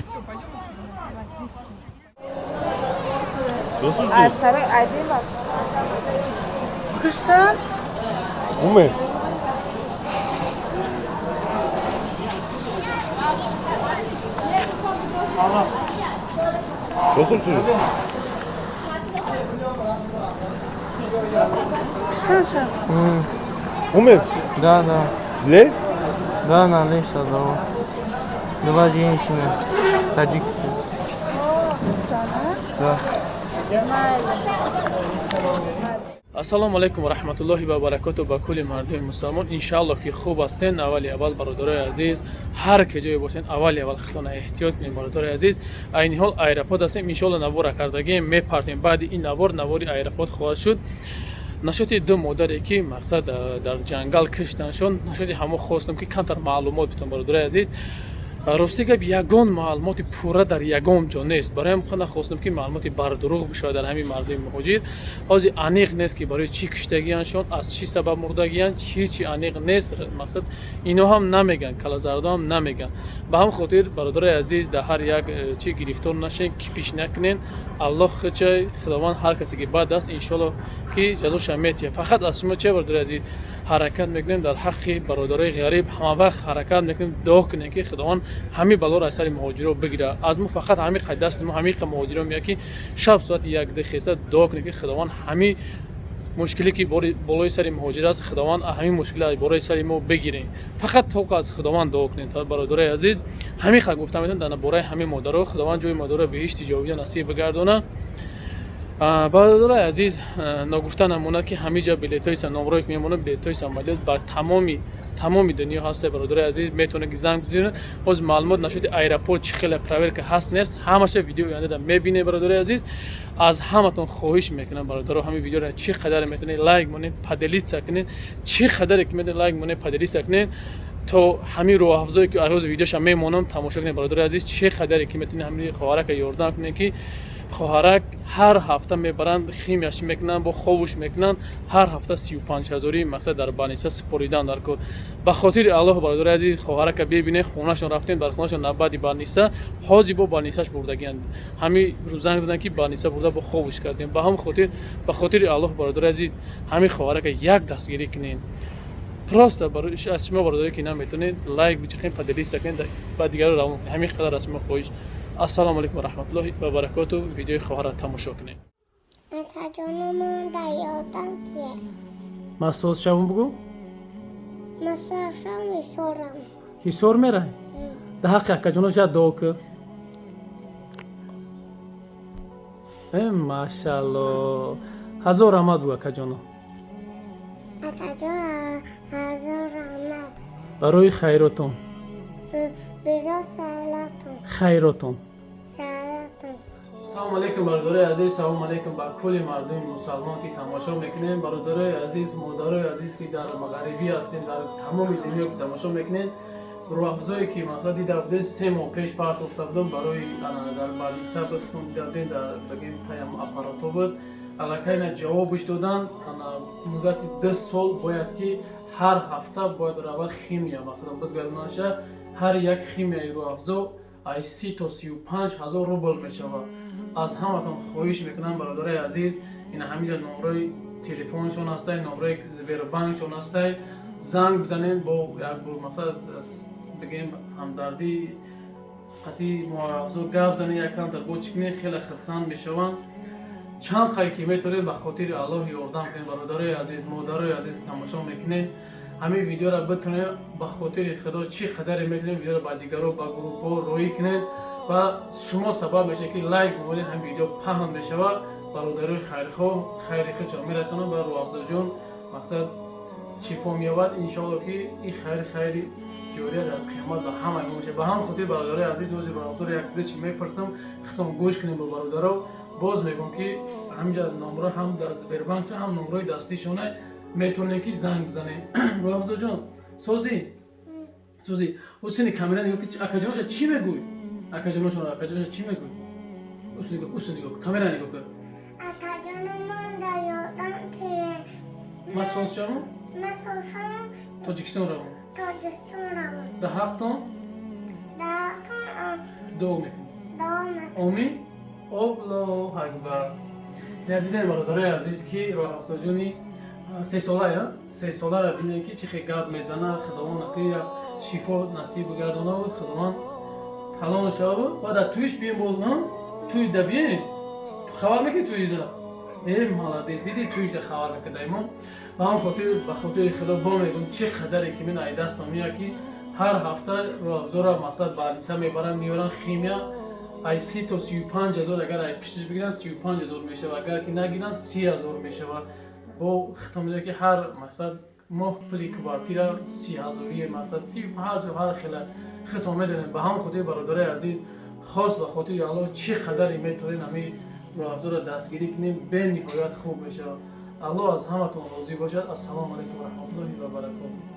Все, пойдем отсюда, давай, здесь. Аз тараф один. Куштан? Умер. Что случилось? Что? Умер? Да, да. Лезь? Да, на лезь одного. Два женщины. Таджики. Да. Ассалому алайкум ва раҳматуллоҳи ва баракоту ба кулли мардуми мусалмон. Иншааллоҳ, ки хуб ҳастен. Аввали аввал, бародарои азиз, ҳар ки ҷое бошен, аввали аввал худтона эҳтиёт кунед, бародарои азиз. Айни ҳол аэропорт ҳастем. Иншоалло, навора кардагием, мепартем. Баъди ин навор навори аэропорт хоҳад шуд. Нашоти ду модаре, ки мақсад дар ҷангал киштаншон, нашоти ҳамо хостам, ки камтар маълумот битам, бародарои азиз. Рости гап, ягон маълумоти пурра дар ягон ҷо нест. Барои ҳам нахостам, ки маълумоти бардурӯғ бишавад дар ҳамин мардуми муҳоҷир. Ҳозир аниқ нест, ки барои чӣ киштагияншон, аз чӣ сабаб мурдагиян, ҳечи аниқ нест. Мақсад, ино ҳам намеган, калазардо ҳам намеган. Ба ҳам хотир, бародарои азиз, дар ҳар як чӣ гирифтор нашен, кипиш накунен. Аллоҳ хичай, Худованд ҳар касе ки бад аст, иншоалло, ки ҷазоша метиҳад. Фақат аз шумо че, бародарои азиз, ҳаракат мекунем, дар ҳаққи бародарои ғариб ҳамавақт ҳаракат мекунем, дуо кунем, ки Худованд ҳамин балоро аз сари муҳоҷиро бигирад. Аз мо фақат ҳамин қад дасти мо ҳамин қад муҳоҷиро меяд, ки шаб соати 1-2 хеста дуо кунем, ки Худованд ҳамин мушкиле, ки болои сари муҳоҷир аст, Худованд ҳамин мушкил аз болои сари мо бигирем. Фақат тоқа аз Худованд дуо кунем, бародарои азиз. Ҳамин қад гуфта метавонам дар бораи ҳамин модаро. Худованд ҷои модаро беҳишти ҷовида насиб бигардона. Бародарои азиз, ногуфта намонад, ки ҳамиҷа билетҳои номрое ки мемонад, билетҳои самолёт ба тамоми дунё ҳаста. Бародарои азиз, метавонед, ки занг бизанед. Ҳозир маълумот нашуди аэропорт чӣ хеле проверка ҳаст, нест, ҳамаша видео оянда мебинед. Бародарои азиз, аз ҳаматон хоҳиш мекунам, бародаро, ҳамин видеоро чӣ қадаре метавонед, лайк монед, поделиться кунед. Чӣ қадаре ки метавонед, лайк монед, поделиться кунед, то ҳамин роҳафзое, ки ҳозир видеоша мемонам, тамошо кунед. Бародарои азиз, чӣ қадаре ки метавонед, ҳамин хоҳарака ёрдам кунед, ки хоҳарак ҳар ҳафта мебаранд, химияш мекунанд, бо хобуш мекунанд. Ҳар ҳафта 35 ҳазорӣ, мақсад, дар больница супоридан дар кор. Ба хотири Аллоҳ, бародари азиз, хоҳарака бибинед. Хонашон рафтем, дар хонашон баъди больница, ҳозир бо больницаш бурдагиянд. Ҳамин рӯз занг заданд, ки больница бурда, бо хобуш кардем. Ба ҳамин хотир, ба хотири Аллоҳ, бародари азиз, ҳамин хоҳарака як дастгирӣ кунед. Просто аз шумо, бародаре, ки наметонед, лайк бичиқед, поделиться кунед, ба дигаро равон кунед. Ҳамин қадар аз шумо хоҳиш. Ассалому алайкум ва раҳматуллоҳи ва баракоту. Видеои хоҳарро тамошо кунед. Атаҷонумон дар ёрдам кие? Ман соз шавам, бугӯ. Масашам Ҳисорам. Ҳисор мерай? Дар ҳаққи акаҷоно шояд дуо кӯ. Машаалло, ҳазор раҳмат бугӯ, акаҷоно. Атаҷон, ҳазор раҳмат. Барои хайротон. Биро салатон. Хайротон. Салатон. Салому алейкум, бародарои азиз, салому алейкум ба кулли мардуми мусалмон, ки тамошо мекунем. Бародарои азиз, модарои азиз, ки дар мағарибӣ ҳастем, дар тамоми дунё ки тамошо мекунед, рӯҳафзое, ки масалан дида будед, 3 моҳ пеш партофта будам барои дар больница буд, дида будем, дар багем таям аппаратҳо буд. Аллакай на ҷавобш додан. Муддати 2 сол бояд, ки ҳар ҳафта бояд равад химия, масалан, бизгаронаша. Ҳар як химияи рӯҳафзо аз 30 то 35 ҳазор рубл мешавад. Аз ҳаматон хоҳиш мекунам, бародарои азиз, ин ҳамиҷа номрои телефоншон ҳастай, номрои Сбербанкшон ҳастай, занг бизанед, бо як мақсад бигем, ҳамдардӣ қатъи муафзо гап занед, як камтар бо чӣ кунед, хеле хурсанд мешаванд. Чанд қай ки метавонед, ба хотири Аллоҳ ёрдам кунед. Бародарои азиз, модарои азиз, тамошо мекунед ҳамин видеоро, битонед, ба хотири Худо, чӣ қадаре метавонед, видеоро ба дигаро, ба группҳо роҳӣ кунед ва шумо сабаб мешавед, ки лайк бимонед, ҳамин видео паҳн мешавад, бародарои хайрхоҳ хайри худшон мерасонанд ба Рӯҳафзоҷон, мақсад, шифо меёбад. Иншоалло, ки ин хайр, хайри ҷория дар қиёмат ба ҳама мешавад. Ба ҳам хотир, бародарои азиз, ози Рӯҳафзоро як чӣ мепурсам, худтон гӯш кунед. Ба бародаро боз мегӯм, ки ҳаминҷа номро ҳам дар Сбербанк, ҳам номрои дастишона, метавонем, ки занг бизанем. Рӯҳафзоҷон, созӣ, созӣ? Усини камера нигоҳ ки, акаҷоноша чӣ мегӯй? Акаҷоношон, акаҷоноша чӣ мегӯй? Усу нигоҳ, усу нигоҳ, камера нигоҳ кун. Атаҷонумон дар ёрдам кие? Ман соз шавам? Ман созшавам. Тоҷикистон равам. Тоҷикистон равам. Дар ҳақтон. Дуо мекунем. Дуо. Омин. Аллоҳу акбар. Я дидем, бародарои азиз, ки Роҳафзоҷони 3 сола, я 3 солара бинем, ки чӣ хел гап мезана. Худованд ки шифо насиб гардонаву Худованд калон шаву ва дар туиш бием боз туида бием, хабар мекунӣ туида. Э, молодец, диди, туишда хабар мекардаимон. Ба ҳамон хотир, ба хотири Худо бо мегӯм, чӣ қадаре ки мин ай дастон меяд, ки ҳар ҳафта Роҳафзора мақсад больница мебаранд, меёранд, химия ай 30 то 35 ҳазор. Агар ай пиштиш бигиранд, 35 ҳазор мешавад, агар ки нагиранд, 30 ҳазор мешавад. Бо хитом медиҳад, ки ҳар мақсад моҳ пули квартира 30 ҳазорие, мақсад си ҳар ҷо ҳар хела хитом медонем. Ба ҳамон хотири, бародарои азиз, хос ба хотири Аллоҳ, чӣ қадаре метавонем, ҳамин Роҳафзоро дастгирӣ кунем, бениҳоят хуб мешавад. Аллоҳ аз ҳаматон розӣ бошад. Ассалому алайкум ва раҳматуллоҳи ва баракотуҳ.